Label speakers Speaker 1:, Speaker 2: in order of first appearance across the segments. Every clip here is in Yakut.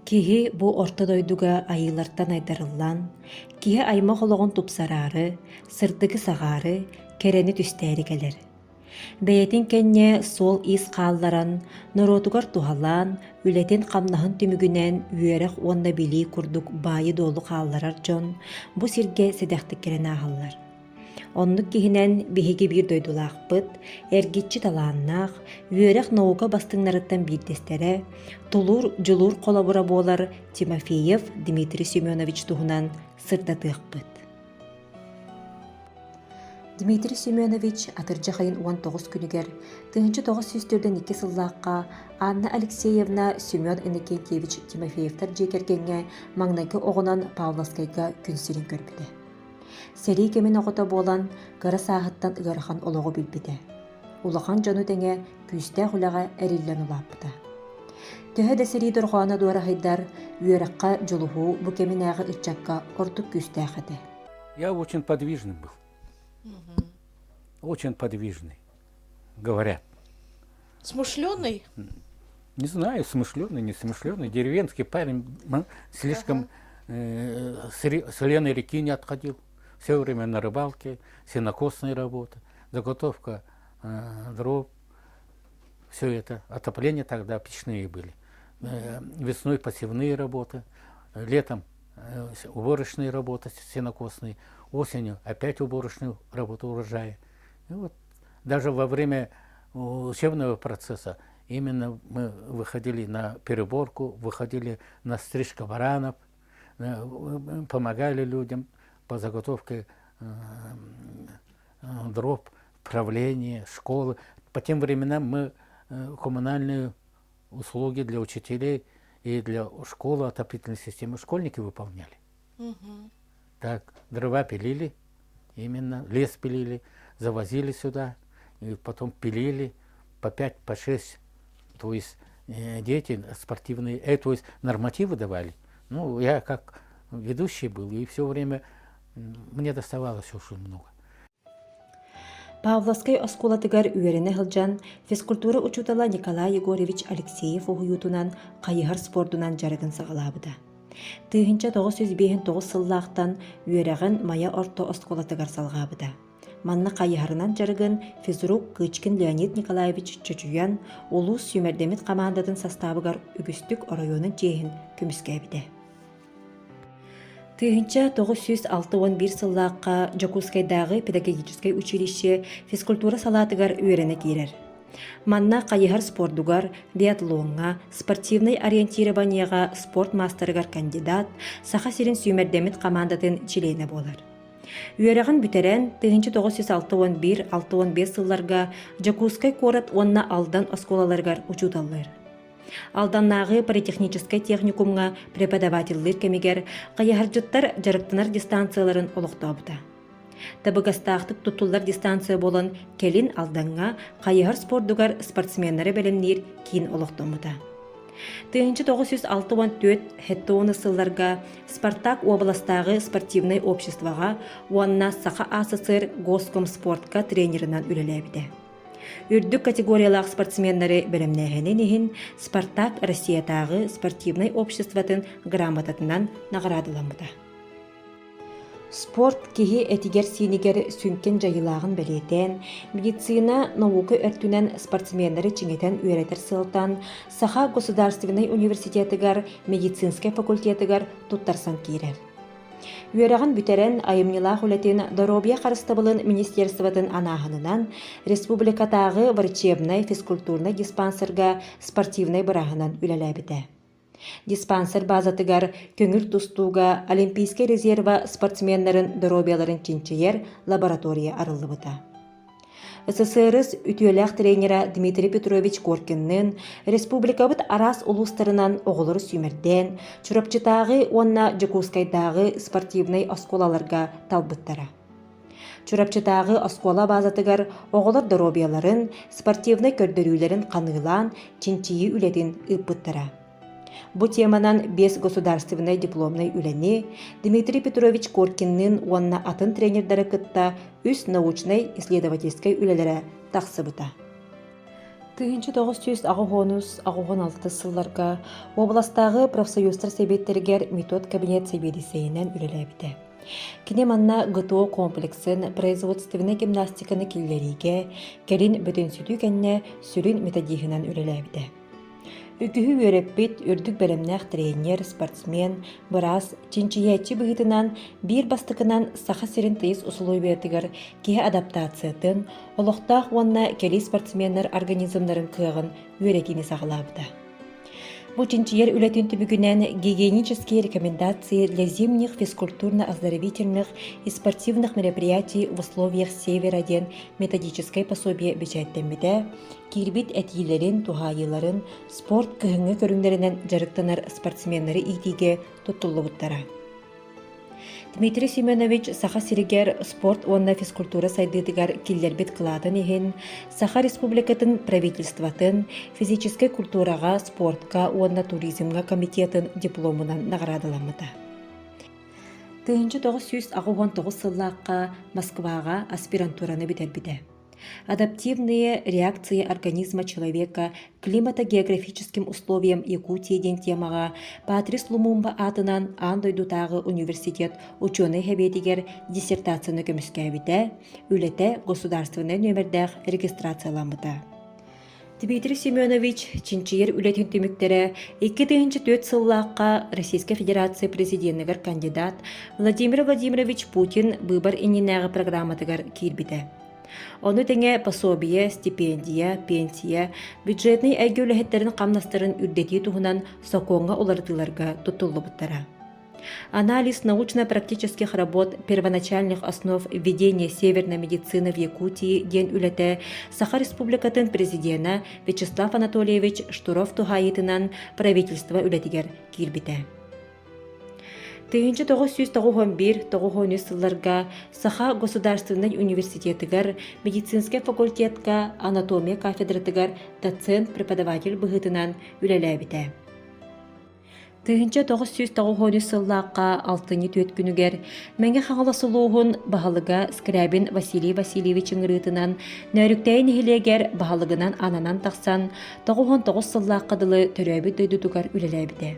Speaker 1: Киһи бу орто дойдуга айыылартан айдарыллан, киһи аймах олоҕун тупсараары, сырдыгы саҕаары, кэрэни түстээри кэлэр. Бэйэтин кэннэ суол-иис хаалларан, норуотугар туһалаан, үлэтин-хамнаһын түмүгүнэн үөрэх уонна билии курдук баайы-дуолу хаалларар дьон бу сиргэ сэдэхтик кэлэн ааһаллар. Оннук киһинэн биһиги биир дойдулаахпыт, эргиччи талааннаах, үөрэх-наука бастыҥнарыттан биирдэстэрэ, тулуур, дьулуур холобура буолар Тимофеев Дмитрий Семенович туһунан сырдатыахпыт. Дмитрий Семенович атырдьах ыйын 19 күнүгэр 1942 сыллаахха Анна Алексеевна Семен Иннокентьевич Тимофеевтар дьиэ кэргэҥҥэ маҥнайгы оҕонон Павловскайга күн сирин көрбүтэ. Сэрии кэмин оҕото буолан, кыра сааһыттан ыарахан олоҕу билбитэ. Улахан дьону тэҥэ күүстээх үлэҕэ эриллэн улааппыта. Төһө да сэрии дорҕооно дуораһыйдар, үөрэххэ дьулуһуу бу кэминээҕи ыччакка ордук күүстээх этэ.
Speaker 2: Я очень подвижный был. Очень подвижный, говорят.
Speaker 3: Смышленый?
Speaker 2: Не знаю, смышленый, не смышленый. Деревенский парень слишком э, с Лены реки не отходил. Все время на рыбалке, сенокосная работа, заготовка э, дров, все это. Отопление тогда печные были. Э, весной посевные работы, летом э, уборочные работы сенокосные, осенью опять уборочную работу урожая. И вот даже во время учебного процесса именно мы выходили на переборку, выходили на стрижку баранов, э, помогали людям по заготовке дров, правление, школы. По тем временам мы коммунальные услуги для учителей и для школы отопительной системы школьники выполняли.
Speaker 3: Угу.
Speaker 2: Так, дрова пилили, именно лес пилили, завозили сюда, и потом пилили по 5, по 6. То есть э, дети спортивные, э, то есть нормативы давали. Ну, я как ведущий был, и все время мне доставалось очень много.
Speaker 1: Павловскай оскуолатыгар үөрэнэ сылдьан физкультура учуутала Николай Егорович Алексеев уһуйуутунан хайыһар спордунан дьарыгын саҕалаабыта. 1959 сыллаахтан үөрэҕин Майа орто оскуолатыгар салҕаабыта. Манна хайыһарынан дьарыгын физрук Кычкин Леонид Николаевич чочуйан, улуус сүүмэрдэммит хамаандатын састаабыгар үгүстүк оройуонун чиэһин көмүскээбитэ. 1961 сыллаахха Дьокуускайдааҕы педагогическай училище физкультура салаатыгар үөрэнэ киирэр. Манна хайыһар спордугар, биатлоҥҥа, спортивнай ориентированиеҕа спорт маастарыгар кандидат, Саха сирин сүүмэрдэммит хамаандатын чилиэнэ буолар. Үөрэҕин бүтэрэн, 1961-65 сылларга Дьокуускай куорат уонна Алдан оскуолаларыгар учууталлыыр. Алданнааҕы политехническай техникумҥа преподавателлыыр кэмигэр хайыһардьыттар дьарыктанар дистанцияларын олохтообута. Табыгастаахтык туттуллар дистанция буолан, кэлин Алдаҥҥа хайыһар спордугар спортсменнары бэлэмниир киин олохтоммута. 1964 хеттоны сылларга Спартак уобаластааҕы спортивнай обществоҕа уонна Саха АССР Госкомспортка тренерынан үлэлээбитэ. Үрдүк категориялаах спортсменнары бэлэмнээһинин иһин Спартак Россиятааҕы спортивнай обществотын грамотатынан наҕараадаламмыта. Спорт киһи этигэр-сиинигэр сүҥкэн дьайыылааҕын бэлиэтээн, медицина, наука өртүнэн спортсменнары чиҥэтэн үөрэтэр сыалтан Саха государственнай университетыгар медицинскэй факультетыгар туттарсан киирэр. Үөрэҕин бүтэрэн, айымньылаах үлэтин Доруобуйа харыстабылын министерствотын анааһынынан республикатааҕы врачебнай физкультурнай диспансерга спортивнай бырааһынан үлэлээбитэ. Диспансер базатыгар көҥүл тустууга Олимпийскай резервэ спортсменнарын доруобуйаларын чинчийэр лаборатория арыллыбыта. СССР үтүөлээх тренерэ Дмитрий Петрович Коркинныын республикабыт араас улуустарынан оҕолору сүүмэрдээн, Чурапчытааҕы уонна Дьокуускайдааҕы спортивнай оскуолаларга талбыттара. Чурапчытааҕы оскуола базатыгар оҕолор доруобуйаларын, спортивнай көрдөрүүлэрин ханыылаан чинчийии үлэтин ыыппыттара. Бу теманан биэс государственнай дипломнай үлэни Дмитрий Петрович Коркинныын уонна атын тренердары кытта үс научнай-исследовательскай үлэлэрэ тахсыбыта. 1980-86 сылларга уобаластааҕы профсоюзтар сэбиэттэригэр метод-кабинет сэбиэдиссэйинэн үлэлээбитэ. Кини манна ГТО комплексын производственнай гимнастиканы киллэриигэ, кэлин бөтөнсүтүү кэннэ сүрүн методиһынан үлэлээбитэ. Үгүһү үөрэппит, үрдүк бэлэмнээх тренер, спортсмен, быраас, чинчийээччи быһыытынан биир бастакынан Саха сирин тыйыс усулуобуйатыгар киһи адаптациятын, олохтоох уонна кэлии спортсменнар организмнарын кыаҕын үөрэтиини саҕалаабыта. Бу чинчийэр үлэтин түмүгүнэн гигиенические рекомендации для зимних физкультурно-оздоровительных и спортивных мероприятий в условиях Севера диэн методическай пособие бэчээттэммитэ, киирбит этиилэрин, туһаайыыларын спорт кыһыҥҥы көрүҥнэринэн дьарыктанар спортсменнары иитиигэ туттуллубуттара. Дмитрий Семенович Саха сиригэр спорт уонна физкультура сайдыытыгар киллэрбит кылаатын иһин Саха Республикатын правительствотын физическэй культураҕа, спортка уонна туризмҥа комитетын дипломунан наҕараадаламмыта. 1989 сыллаахха Москваҕа аспирантураны бүтэрбитэ. Адаптивные реакции организма человека к климатогеографическим условиям Якутии диэн темаҕа Патрис Лумумба аатынан аан дойдутааҕы университет учуонай сэбиэтигэр диссертацияны көмүскээбитэ, үлэтэ государственнай нүөмэрдээх регистрацияламмыта. Дмитрий Семенович чинчийэр үлэтин түмүктэрэ 2004 сыллаахха Российскай Федерация президенигэр кандидат Владимир Владимирович Путин быыбар иннинээҕи программатыгар киирбитэ. Ону тэҥэ пособие, стипендия, пенсия, бюджетнай эйгэ үлэһиттэрин хамнастарын үрдэтии туһунан сокуоҥҥа уларытыыларга туттуллубуттара. Анализ научно-практических работ первоначальных основ введения северной медицины в Якутии диэн үлэтэ Саха Республикатын президенэ Вячеслав Анатольевич Штуров туһаайыытынан правительство үлэтигэр киирбитэ. 1991-93 сылларга Саха государственнай университетыгар медицинскэй факультетка анатомия кафедратыгар доцент-преподаватель быһыытынан үлэлээбитэ. 1993 сыллаахха алтынньы түөрт күнүгэр Мэҥэ Хаҥалас улууһун баһылыга Скрябин Василий Васильевич ыҥырыытынан Нөөрүктээйи нэһилиэгэр баһылыгынан ананан тахсан 99 сыллаахха дылы төрөөбүт дойдутугар үлэлээбитэ.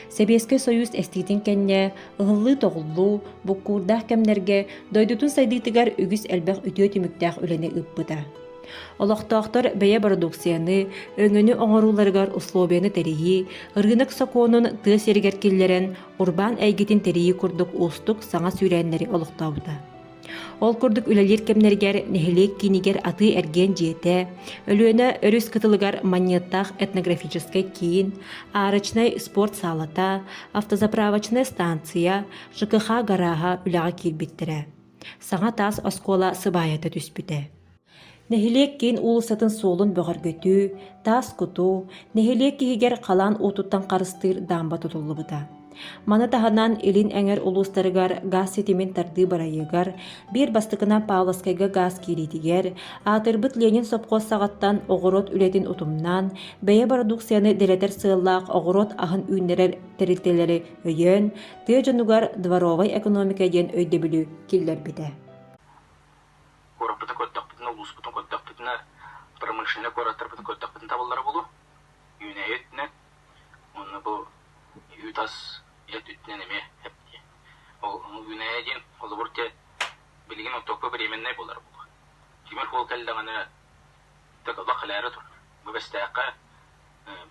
Speaker 1: Сэбиэскэй Союз эстиитин кэннэ ыһыллыы-тоҕуллуу, буккуурдаах кэмнэргэ дойдутун сайдыытыгар үгүс элбэх үтүө түмүктээх үлэни ыыппыта. Олохтоохтор бэйэ бородууксуйаны, өҥөнү оҥорууларыгар условияны тэрийии, ырыынак сокуонун тыа сиригэр киллэрэн, урбаан эйгэтин тэрийии курдук уустук саҥа сүүрээннэри олохтообута. Ол курдук үлэлиир кэмнэригэр нэһилиэк киинигэр атыы-эргиэн дьиэтэ, Өлүөнэ өрүс кытылыгар манньыаттаах этнографическай киин, арочнай спорт саалата, автозаправочная станция, ЖКХ гарааһа үлэҕэ киирбиттэрэ. Саҥа таас оскуола сыбаайата түспүтэ. Нэһилиэк киин уулуссатын суолун бөҕөргөтүү, таас кутуу, нэһилиэк иһигэр халаан уутуттан харыстыыр даамба тутуллубута. Маны таһынан Илин Эҥэр улуустарыгар гаас ситимин тардыы бырайыагар, биир бастакынан Павловскайга гаас киириитигэр, аатырбыт Ленин сопхуос саҕаттан оҕуруот үлэтин утумнаан, бэйэ бородууксуйаны дэлэтэр сыаллаах оҕуруот аһын үүннэрэр тэрилтэлэри өйөөн, тыа дьонугар дворовай экономика диэн өйдөбүлү киллэрбитэ.
Speaker 4: Куораппытын көрдөхпүтүнэ, улууспутун көрдөхпүтүнэ, промышленнай куораттарбытын көрдөхпүтүнэ табыллара буолуо. Үүнээйи өттүнэн уонна бу үүт ас эт өттүнэн эмиэ эп дии. Ол үүнээйи диэн холобур те билигин оттокко временнай буолар буолуо. Тимир суол кэллэҕинэ олох кэлээри турар. Бу Бэстээххэ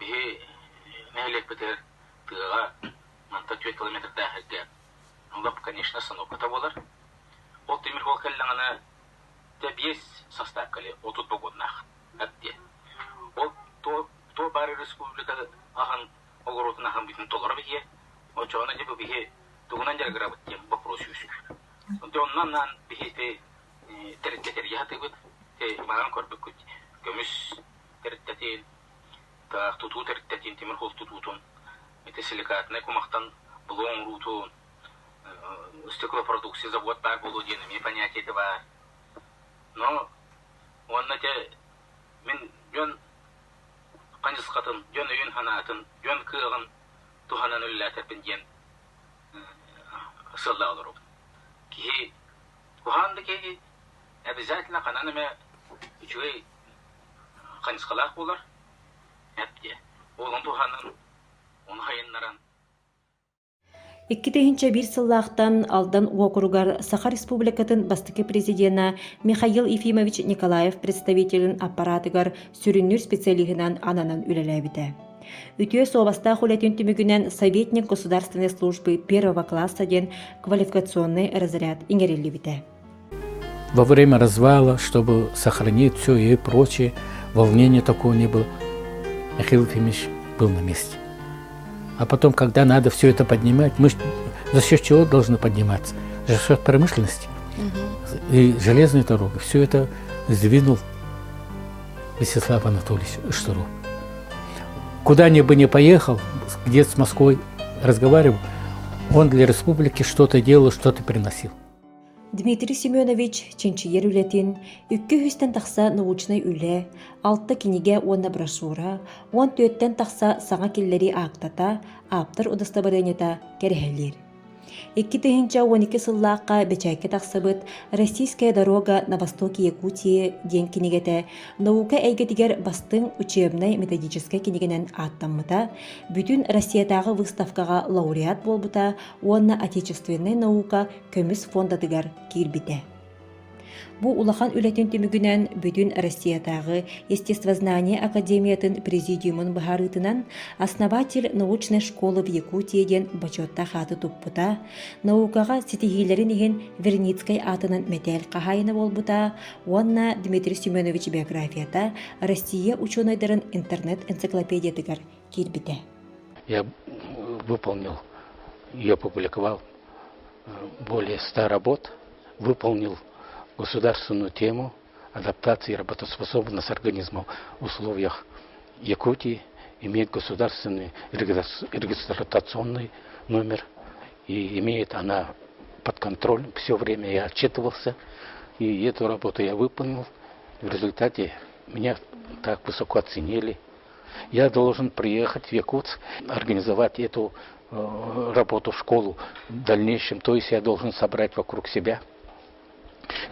Speaker 4: биһи нэһилиэкпитигэр тыаҕа мантан 4 километрдаах эргэ олох, конечно, остановката буолар. Ол тимир суол кэллэҕинэ дьэ биэс састаап кэлиэ 30 вагоннаах ат диэн. Ол то то баар республика аһын оҕуруотун аһын бүтүн толоро биһиэ. Оччоҕуна дьэ бу биһи тугунан дьарыгырабыт диэн боппуруос үөскүүр. Онтон онно анаан биһи ити тэрилтэ тэрийэ сатыыбыт. Маҕан көрбүккүт көмүс тэрилтэтин, тутуу тэрилтэтин, тимир суол тутуутун, ити силикатнай кумахтан булуу оҥоруутун, стеклопродукция завод баар буолуо диэн эмиэ понятиета баар. Но уонна ити мин дьон хайысхатын, дьон өйүн-санаатын, дьон кыаҕын туһанан үлэлээтэппин диэн сыаллаах олоробун. Киһи куһаҕан да киһи обязательно ханан эмэ үчүгэй. хайысхалаах буолар. Эп диэ. Ол туһанан, ону хайыннаран
Speaker 1: 2001 сыллаахтан Алдан уокуругар Саха Республикатын бастакы президенэ Михаил Ефимович Николаев представителин аппаратыгар сүрүннүүр специалиһынан ананан үлэлээбитэ. Үтүө суобастаах үлэтин түмүгүнэн советник государственной службы первого класса диэн квалификационный разряд иҥэриллибитэ.
Speaker 2: Во время развала, чтобы сохранить все и прочее, волнения такого не было. Михаил Ефимович был на месте. А потом, когда надо все это поднимать, мы за счет чего должны подниматься? За счет промышленности. Угу. И железной дороги. Все это сдвинул Вячеслав Анатольевич Штыров. Куда ни бы не поехал, где с Москвой разговаривал, он для республики что-то делал, что-то приносил.
Speaker 1: Дмитрий Семенович чинчийэр үлэтин икки үстэн тахса научнай үлэ, алта кинигэ уонна брошюра, 14-тэн тахса саҥа киллэрии аактата, ааптар удастабарыанньата кэрэһэлиир. 2012 сыллаахха бэчээккэ тахсыбыт «Российская дорога на востоке Якутии» диэн кинигэтэ наука эйгэтигэр бастыҥ учебнай-методическай кинигэнэн ааттаммыта, бүтүн Россиятааҕы выставкаҕа лауреат буолбута уонна отечественнай наука көмүс фондатыгар киирбитэ. Бу улахан үлэтин түмүгүнэн бүтүн Россиятааҕы естествознание академиятын президиумун быһаарыытынан основатель научной школы в Якутии диэн бочуоттаах ааты туппута, наукаҕа ситиһиилэрин иһин Верницкай аатынан мэтээл хаһаайына буолбута уонна Дмитрий Семенович биографията Россия учуонайдарын интернет-энциклопедиятыгар киирбитэ.
Speaker 2: Я выполнил и опубликовал более 100 работ, выполнил государственную тему адаптации и работоспособности организма в условиях Якутии, имеет государственный регистрационный номер, и имеет она под контролем все время я отчитывался, и эту работу я выполнил. В результате меня так высоко оценили. Я должен приехать в Якутск, организовать эту работу в школу в дальнейшем. То есть я должен собрать вокруг себя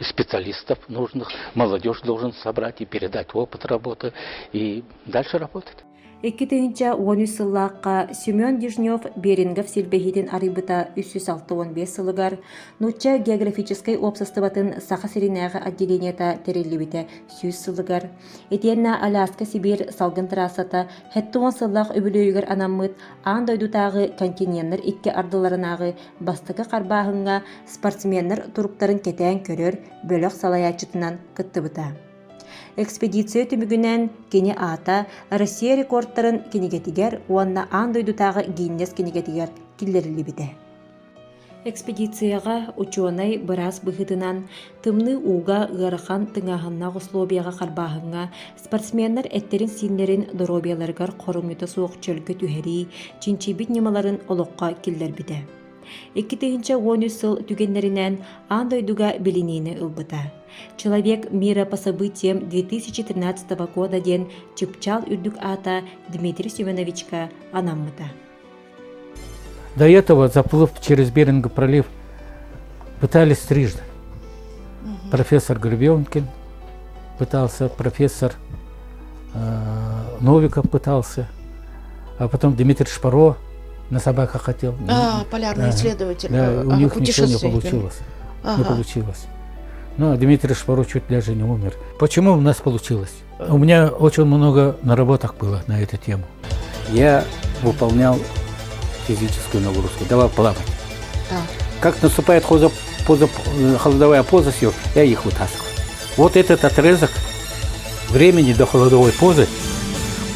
Speaker 2: специалистов нужных, молодежь должен собрать и передать опыт работы, и дальше работать.
Speaker 1: 2013 сыллаахха Семен Дежнев Берингов силбэһиитин арыйбыта 365 сылыгар Нуучча географическай уопсастыбатын Саха сиринээҕи отделениета тэриллибитэ 100 сылыгар, итиэннэ Аляска-Сибиир салгын трассата 70 сыллаах үбүлүөйүгэр анаммыт аан дойдутааҕы континеннар икки ардыларынааҕы бастакы харбааһыҥҥа спортсменнар туруктарын кэтээн көрөр бөлөх салайааччытынан кыттыбыта. Экспедиция түмүгүнэн кини аата Россия рекордтарын кинигэтигэр уонна аан дойдутааҕы Гиннес кинигэтигэр киллэриллибитэ. Экспедицияҕа учуонай быраас быһыытынан тымныы ууга ыарахан тыҥааһыннаах условияҕа харбааһыҥҥа спортсменнар эттэрин-сииннэрин доруобуйаларыгар хоромньута суох чөлгө түһэрии чинчийбит ньымаларын олоххо киллэрбитэ. 2013 сыл түгэннэринэн аан дойдуга билиниини ылбыта. «Человек мира по событиям 2013 года» диэн чыпчаал үрдүк аата Дмитрий Семеновичка анаммыта.
Speaker 2: До этого, заплыв через Берингов пролив, пытались трижды. Угу. Профессор Гребенкин пытался, профессор э, Новиков пытался, а потом Дмитрий Шпаро на собаках хотел.
Speaker 3: А, полярный исследователь.
Speaker 2: Да, у них ничего не получилось. Ага. Не получилось. Ну, а Дмитрий Шпаро чуть даже не умер. Почему у нас получилось? У меня очень много наработок было на эту тему. Я выполнял физическую нагрузку, давал плавать. Так. Как наступает поза, поза, холодовая поза сел, я их вытаскиваю. Вот этот отрезок времени до холодовой позы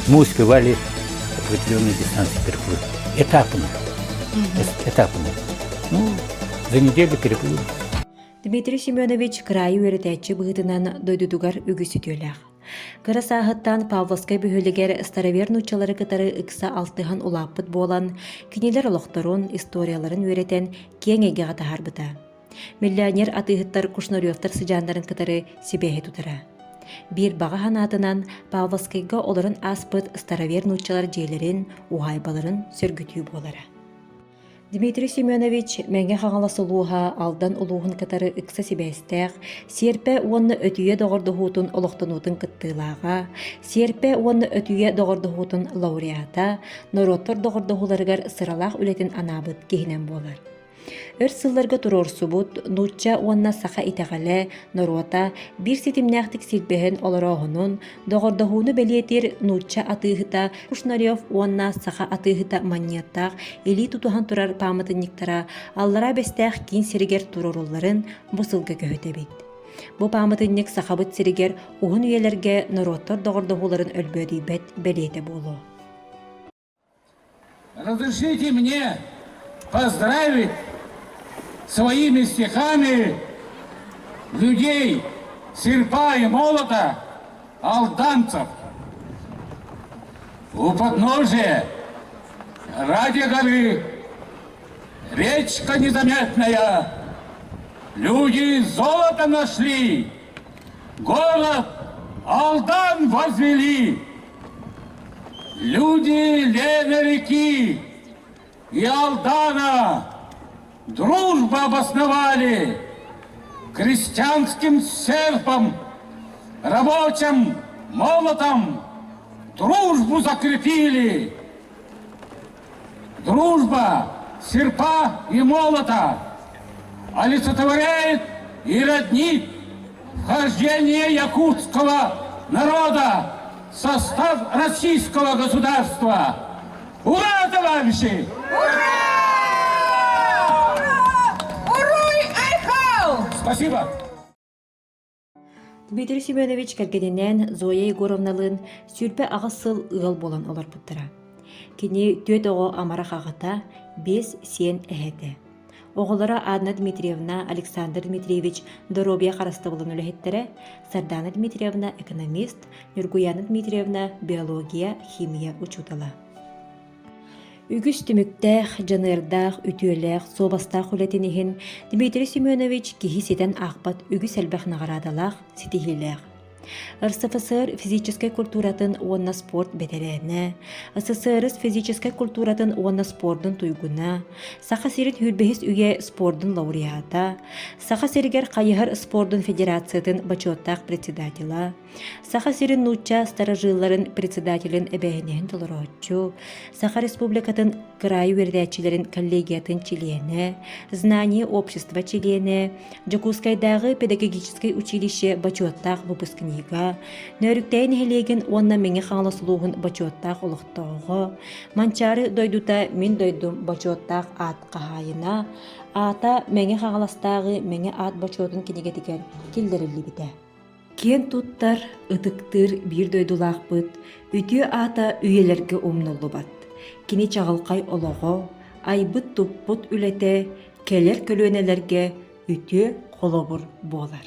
Speaker 2: мы успевали определенные дистанции переплыть. Этапно. Угу. Этапно. Ну, за неделю переплыли.
Speaker 1: Дмитрий Семенович кыраайы үөрэтээччи быһыытынан дойдутугар үгүс үтүөлээх. Кыра сааһыттан Павловскай бөһүөлэгэр старовер нууччалары кытары ыкса алтыһан улааппыт буолан, кинилэр олохторун, историяларын үөрэтэн киэҥ эйгэҕэ таһаарбыта. Миллионер атыыһыттар Кушнаревтар сыдьааннарын кытары сибээһи тутара. Биир баҕа санаатынан Павловскайга олорон ааспыт старовер нууччалар дьиэлэрин, уһаайбаларын сөргүтүү буолара. Дмитрий Семенович Мэҥэ Хаҥалас улууһа Алдан улууһун кытары ыкса сибээстээх Сиэрпэ уонна Өтүйэ доҕордоһуутун олохтонуутун кыттыылааҕа, Сиэрпэ уонна Өтүйэ доҕордоһуутун лауреата, норуоттар доҕордоһууларыгар сыралаах үлэтин анаабыт киһинэн буолар. Өр сылларга туруорсубут нуучча уонна саха итэҕэлэ, норуота биир ситимнээхтик силбэһэн олорооһунун, доҕордоһууну бэлиэтиир нуучча атыыһыта Кушнарев уонна саха атыыһыта Манньыаттаах илии тутуһан турар пааматынньыктара Аллараа Бэстээх киин сиригэр туруорулларын бу сылга көһүтэбит. Бу пааматынньык Сахабыт сиригэр уһун үйэлэргэ норуоттар доҕордоһууларын өлбөөдүйбэт бэлиэтэ буолуо.
Speaker 5: Разрешите мне поздравить своими стихами людей серпа и молота, алданцев. У подножия ради горы речка незаметная, люди золото нашли, город Алдан возвели. Люди Лены реки и Алдана дружбу обосновали крестьянским серпом, рабочим молотом дружбу закрепили. Дружба серпа и молота олицетворяет и роднит вхождение якутского народа в состав российского государства. Ура, товарищи!
Speaker 6: Ура! Уруй Айхал!
Speaker 5: Спасибо!
Speaker 1: Дмитрий Семенович кэргэнинээн Зоя Егоровналыын 28 сыл ыал буолан олорбуттара. Кини түөрт оҕо амарах аҕата, биэс сиэн эһэтэ. Оҕолоро Анна Дмитриевна, Александр Дмитриевич доруобуйа харыстабылын үлэһиттэрэ, Сардаана Дмитриевна экономист, Ньургуяна Дмитриевна биология, химия учуутала. Үгүс түмүктээх, дьаныардаах, үтүөлээх, суобастаах үлэтин иһин Дмитрий Семенович киһи ситэн аахпат үгүс элбэх наҕараадалаах, ситиһиилээх. РСФСР физическэй культуратын уонна спорт бэтэрээнэ, СССР физическэй культуратын уонна спордун туйгуна, Саха сирин сүүрбэһис үйэ спордун лауреата, Саха сиригэр хайыһар спордун федерациятын бочуоттаах председателя, Саха сирин нуучча старожилларын председателин эбээһинэһин толорооччу, Саха Республикатын кыраайы үөрэтээччилэрин коллегиятын чилиэнэ, Знание общества чилиэнэ, Дьокуускайдааҕы педагогическай училище бочуоттаах выпускнига, Нөөрүктэйи нэһилиэгин уонна Мэҥэ Хаҥалас улууһун бочуоттаах олохтооҕо, Манчаары дойдута Мин дойдум бочуоттаах аат хаһаайына, аата Мэҥэ Хаҥаластааҕы Мэҥэ аат бочуотун кинигэтигэр киллэриллибитэ. Киэн туттар, ытыктыыр биир дойдулаахпыт үтүө аата үйэлэргэ умнуллубат. Кини чаҕылхай олоҕо, айбыт-туппут үлэтэ кэлэр көлүөнэлэргэ үтүө холобур буолар.